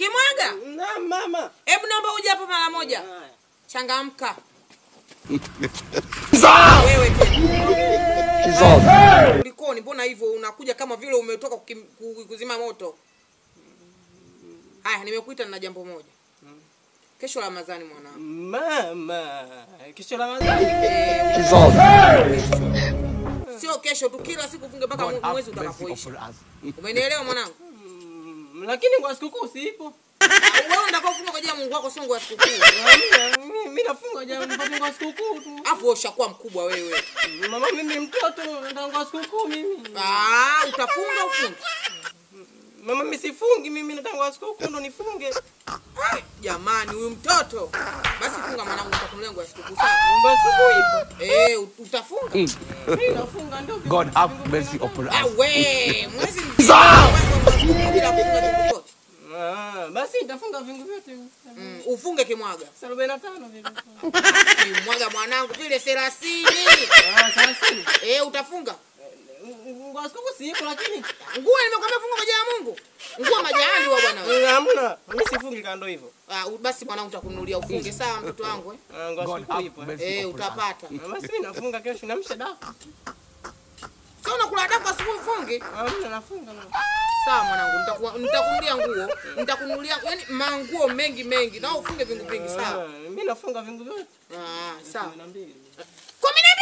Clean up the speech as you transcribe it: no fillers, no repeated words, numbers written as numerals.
Kimwaga? Na mama. Hebu naomba uje hapa mara moja. Changamka. Wewe tena. Kulikoni, mbona hivyo unakuja kama vile umetoka kuzima moto? Haya, nimekuita na jambo moja. Kesho Ramadhani mwanangu. Mama, kesho Ramadhani. Sio kesho tu, kila siku ufunge mpaka mwezi utakapoisha. Umenielewa mwanangu? Lakini kwa sikukuu sipo. Wewe unataka kufunga kwa ajili ya Mungu wako, sio kwa sikukuu. Mimi nafunga jambo nipate kwa sikukuu tu. Afu wewe ushakuwa mkubwa wewe. Mama, mimi mtoto nataka kwa sikukuu mimi. Ah, utafunga ufunge? Mama, mimi sifungi, mimi nataka kwa sikukuu ndo nifunge. Jamani, huyu mtoto. Basi funga mwanangu, nitakununulia nguo ya sikukuu sawa? Nguo ya sikukuu ipo. Utafunga? Mimi nafunga ndio. God have mercy upon us. Ah, we, mwezi mzima bila kufunga chochote. Ah, basi nitafunga vingu vyote. Ufunge Kimwaga. 45 vile. Kimwaga mwanangu vile 30. Ah, 30. Utafunga? Nguo sikukuu sipo lakini. Nguo nimekwambia funga kwa ajili ya Mungu. Nguo majahali wa bwana wewe. Hamna, mimi sifungi kando hivyo. Ah, basi mwanangu nitakununulia ufunge sawa mtoto wangu eh? Nguo sikukuu ipo. Utapata. Basi mimi nafunga kesho namsha daku. Sio unakula daku asubuhi ufunge? Hamna, nafunga mama. Sawa mwanangu, nitakununulia nguo, nitakununulia yani manguo mengi mengi na ufunge vingu vingi sawa? Mimi nafunga vingu vyote. Ah, sawa. 12. 12.